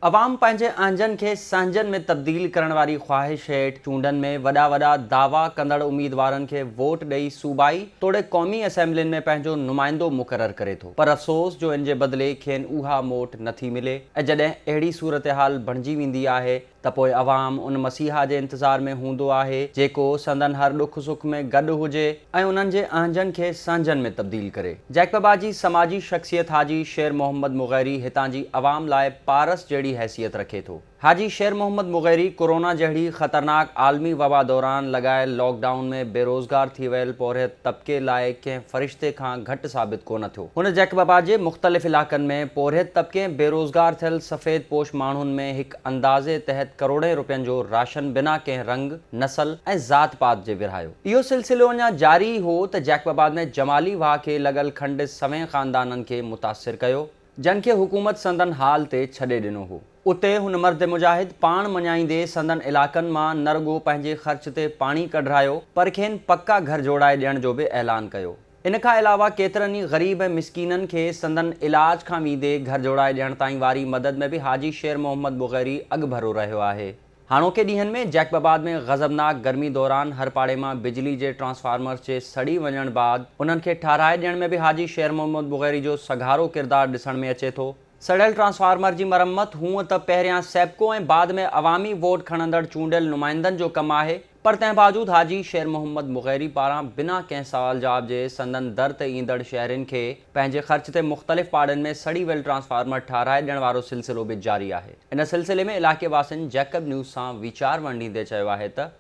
عوام پنهنجي اهنجن کي سهنجن ۾ تبديل ڪرڻ واري خواهش هيٺ چونڊن ۾ وڏا وڏا دعويٰ ڪندڙ اميدوارن کي ووٽ ڏئي صوبائي توڙي قومي اسيمبلين ۾ پنهنجو نمائندو مقرر ڪري ٿو پر افسوس جو ان جي بدلي کين اها موٽ نٿي ملي ۽ جڏهن اهڙي صورتحال بڻجي ويندي آهي ته پوء عوام ان مسيحا جي انتظار ۾ هوندو آهي، جيڪو سندن هر ڏک سک ۾ گڏ هجي ۽ انهن جي اهنجن کي سهنجن ۾ تبديل ڪري. جيڪب آباد جي سماجي شخصيت حاجي شير محمد مغيري هتان جي عوام لاء پارس جهڙي حيثيت رکي ٿو. حاجي شير محمد مغيري ڪورونا جهڙي خطرناڪ عالمي وبا دوران لڳايل لاڪ ڊائون ۾ بيروزگار ٿي ويل پورهيت طبقي لاء ڪنهن فرشتي کان گهٽ ثابت ڪونه ٿيو. هن جيڪب آباد جي مختلف علائقن ۾ پورهيت طبقي ۽ بيروزگار ٿيل سفيد پوش ماڻهن ۾ هڪ اندازي تحت ڪروڙين روپين جو راشن بنا ڪنهن رنگ، نسل ۽ ذات پات جي ورهايو. اهو سلسلو اڃا جاري ئي هو ته جيڪب آباد ۾ جمالي واهه کي لڳل کنڊ سوين خاندانن کي متاثر ڪيو، جن کي حڪومت سندن حال تي ڇڏي ڏنو هو. اتي هن مرد مجاهد پاڻ مڃائيندي سندن علائقن مان نه رڳو پنهنجي خرچ تي پاڻي ڪڍرايو پر کين پڪا گهر جوڙائي ڏيڻ جو به اعلان ڪيو. ان کان علاوه ڪيترن ئي غريب ۽ مسڪينن کي سندن علاج کان ويندي گهر جوڙائي ڏيڻ تائين واري مدد ۾ به حاجي شير محمد بغيري اڳڀرو رهيو آهي. هاڻوڪي ڏينهن ۾ جيڪب آباد ۾ غضبناڪ گرمي دوران هر پاڙي مان بجلي جي ٽرانسفارمرز جي سڙي وڃڻ بعد انهن کي ٺهرائي ڏيڻ ۾ به حاجي شير محمد بغيري جو سگهارو ڪردار ڏسڻ ۾ اچي ٿو. سڙيل ٽرانسفارمر جي مرمت هونء ته پهريان سيپڪو ۽ بعد ۾ عوامي ووٽ کڻندڙ چونڊيل نمائندن جو ڪم آهي پر تنهن باوجود حاجي شير محمد مغيري پاران بنا ڪنهن سوال جواب جي سندن در تي ايندڙ شهرين کي پنهنجي خرچ تي مختلف پاڙن ۾ سڙي ويل ٽرانسفارمر ٺهرائي ڏيڻ وارو سلسلو به جاري آهي. ان سلسلي ۾ علائقي واسين جيڪب نيوز سان ويچار ونڊيندي چيو آهي ته.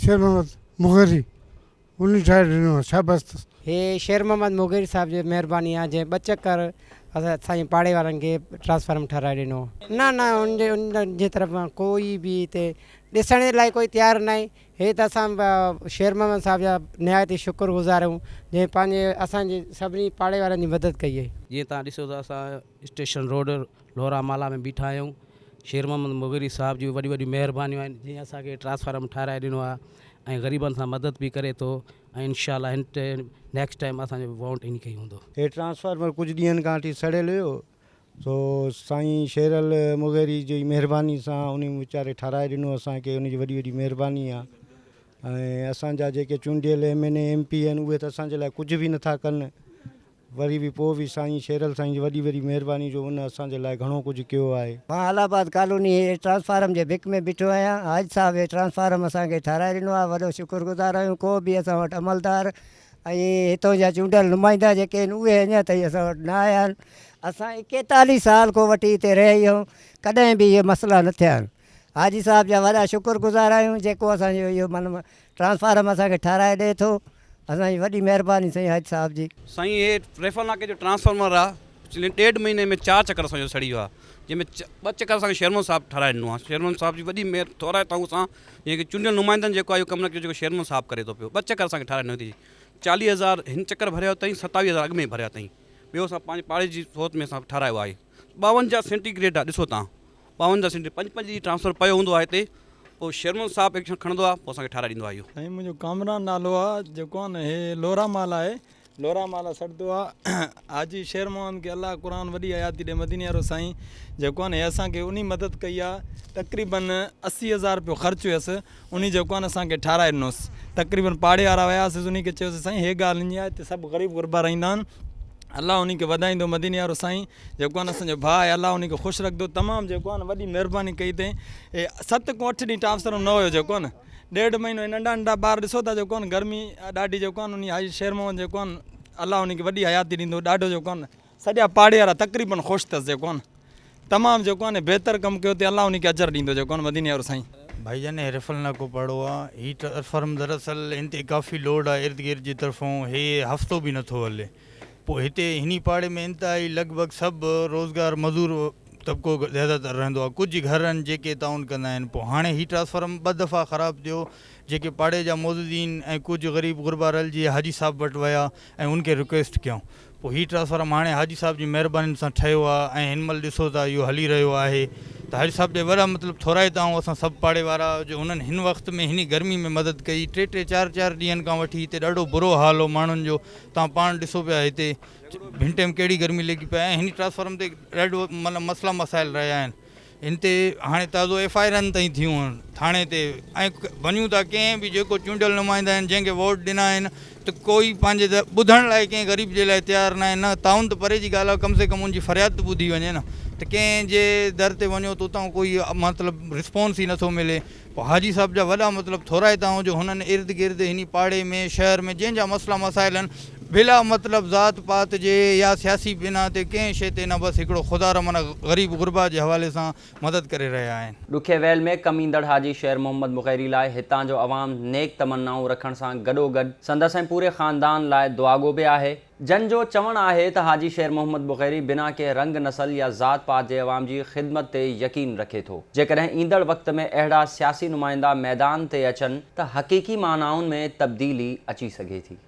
شير محمد مغيري انهي ٺاهي ڏنو آهي شابس اٿس. هي شير محمد مغيري صاحب جي مهرباني آهي جنهن ٻه چڪر اسان جي پاڙي وارن کي ٽرانسفارم ٺهرائي ڏنو. نه نه ان جي طرفان ڪوئي به هتي ڏسڻ جي لاء ڪوئي تيار ناهي. هي ته اسان شير محمد صاحب جا نهايت ئي شڪر گذار آهيون جنهن پنهنجي اسان جي سڀني پاڙي وارن جي مدد ڪئي آهي. جيئن توهان ڏسو ته اسان اسٽيشن روڊ لورا مالا ۾ بيٺا آهيون. شير محمد مغيري صاحب جون وڏيون وڏيون مهربانيون آهن جنهن اسان کي ٽرانسفارم ٺاهرائي ڏنو آهي ۽ غريبن سان مدد به ڪري ٿو ۽ انشاء الله هن نيڪسٽ ٽائيم اسان جو ووٽ انهي کي ئي هوندو. هي ٽرانسفارمر ڪجهه ڏينهن کان وٺي سڙيل هيو سو سائين شيرل مغيري جي مهرباني سان انهي ويچاري ٺاراهي ڏنو اسان کي ان جي وڏي وڏي مهرباني آ ۽ اسان جا جيڪي چونڊيل M N A M P آهن اهي ته اسان جي لاء ڪجهه به نٿا ڪن وري به پوء به سائين شيرل سائين جي وڏي وڏي مهرباني جو ان اسان جي لاء گهڻو ڪجهه ڪيو آهي. مان الله آباد ڪالوني هي ٽرانسفارم جي ڀڪ ۾ بيٺو آهيان حاجي صاحب هي ٽرانسفارم اسان کي ٺاراهي ڏنو آهي وڏو شڪر گذار آهيون ڪو به اسان وٽ عملدار ۽ هتون جا چونڊيل نمائندا جيڪي آهن اهي اڃا تائين اسان وٽ نه آيا آهن. اسان ايڪيتاليهه سال کان وٺي هتي رهيا آهيون ڪڏهن به اهي مسئلا نه ٿيا آهن. حاجي صاحب جا وڏا شڪر گذار آهيون جيڪو اسان جو اهو معنيٰ ٽرانسفارم اسان کي ٺهرائي ڏئي ٿو. اسان جي وڏي مهرباني سائين حاجي صاحب جي. سائين هي ريفل ناڪي جو ٽرانسفارمر آ پڇلي ڏيڍ مهيني ۾ چار چڪر اسان جو سڙي ويو آ جنهن ۾ ٻه چڪر اسان کي شيرمحمد صاحب ٺهرائي ڏنو آ شيرمحمد صاحب جي وڏي مهر ٿورائتا آهيون اسان جنهن کي چونڊيل نمائندن جيڪو آ اهو ڪم نه ڪيو جيڪو شيرمحمد صاحب ڪري ٿو پيو ٻه چڪر اسان کي ٺهرائي ڏنو اٿئي 40 هزار هن چڪر ڀريا اٿئي 27 هزار اڳ ۾ ڀريا اٿئي ٻيو اسان پنهنجي پاڙي جي صورت ۾ اسان ٺهرايو آهي 52 سينٽي گريڊ آ ڏسو تان 52 سينٽي پنج پنج ڏينهن ٽرانسفر پيو هوندو آهي هتي پوء شيرمحمد صاحب ايڪشن کڻندو آ پوء اسان کي ٺهرائي ڏيندو آهي اهو. سائين منهنجو ڪامران نالو آ جيڪو آ نه هي لورا مال آهي لورا مالا سڏدو آ حاجي شير محمد کي الله قرآن وڏي حياتي ڏي مديني وارو سائين جيڪو آ نه هي اسان کي انهي مدد ڪئي آ تقريبن 80 هزار رپيو خرچ هيس انهي جيڪو آ نه اسان کي ٺاراهي ڏنوس تقريبن پاڙي وارا وياسس انهي کي چيوسي سائين هي ڳالهه ائين آ هتي سڀ غريب غربا رهندا آهن الله انهي کي وڌائيندو مديني وارو سائين جيڪو آ نه اسان جو ڀاء آهي الله انهي کي خوش رکندو تمام جيڪو آ نه وڏي مهرباني ڪئي اٿئي ست کان اٺ ڏينهن ٽرانسفارم نه هيو جيڪو آ نه ڏيڍ مهينو هي ننڍا ننڍا ٻار ڏسو ٿا جيڪو آ نه گرمي ڏاڍي جيڪو آ نه انهي حاجي شير محمد جيڪو آ نه الله انهي کي وڏي حياتي ڏيندو ڏاڍو جيڪو آ نه سڄا پاڙي وارا تقريبن خوش اٿس جيڪو آ نه تمام جيڪو آ نه بهتر ڪم ڪيو اٿئي الله انهي کي اجر ڏيندو جيڪو آ نه مديني وارو سائين. ڀائي جان هي رفل ناڪو پاڙو آ هي ٽرانسفارم دراصل هن تي ڪافي لوڊ آ ارد گرد جي طرفون هي هفتو به نٿو هلي پوء هتي هني پاڙي ۾ انتهائي لڳ ڀڳ سڀ روزگار مزور طبقو زياده تر رهندو آ ڪجهه گهر آهن جيڪي تعاون ڪندا آهن پوء هاڻي هي ٽرانسفارم ٻه دفعا خراب ٿيو جيڪي پاڙي جا معززين ۽ ڪجهه غريب غربا رلجي حاجي صاحب وٽ ويا ۽ ان کي رڪويسٽ ڪيائون پوء هي ٽرانسفارم هاڻي حاجي صاحب جي مهربانين سان ٺهيو آ ۽ هن مهل ڏسو ته اهو هلي رهيو آهي ته حاجي صاحب جا وڏا مطلب ٿورائتا آهيون اسان سڀ پاڙي وارا جو انهن هن وقت ۾ هني گرمي ۾ مدد ڪئي ٽي ٽي چار چار ڏينهن کان وٺي هتي ڏاڍو برو حال هو ماڻهن جو توهان پاڻ ڏسو پيا هتي هن ٽيم ڪهڙي گرمي لڳي پئي آهي ۽ هن ٽرانسفارم تي ڏاڍو مطلب مسئلا مسائل رهيا آهن. ان تي هاڻي تازو ايف I آرن تائين ٿيون آهن ٿاڻي تي ۽ وڃون ٿا ڪنهن به جيڪو چونڊيل نمائندا آهن جنهن کي ووٽ ڏنا آهن ته ڪوئي پنهنجي ٻڌڻ لاء ڪنهن غريب جي لاء تيار ناهي نه تعاون ته پري جي ڳالهه آهي ڪم سي ڪم ان جي فرياد ته ٻڌي وڃي نه ته ڪنهن جي در تي وڃو ته اتان ڪوئي مطلب رسپانس ئي نٿو ملي پوء حاجي صاحب جا وڏا مطلب ٿورائتا آهيون جو هنن ارد گرد هني پاڙي ۾ شهر ۾ جنهن جا مسئلا مسائل آهن بلا مطلب ذات پات جي يا سياسي بنا تي ڪنهن شيء تي نه بس هڪڙو خدا را معنيٰ غريب غربا جي حوالي سان مدد ڪري رهيا آهن. ڏکي ويل ۾ ڪم ايندڙ حاجي شير محمد مغيري لاء هتان جو عوام نيڪ تمنائون رکڻ سان گڏوگڏ سندس ۽ پوري خاندان لاء دعاگو به آهي. جن جو چوڻ آهي ته حاجي شير محمد مغيري بنا ڪنهن رنگ نسل يا ذات پات جي عوام جي خدمت تي يقين رکي ٿو. جيڪڏهن ايندڙ وقت ۾ اهڙا سياسي نمائندا ميدان تي اچن ته حقيقي معنائن ۾ تبديلي اچي سگهي ٿي.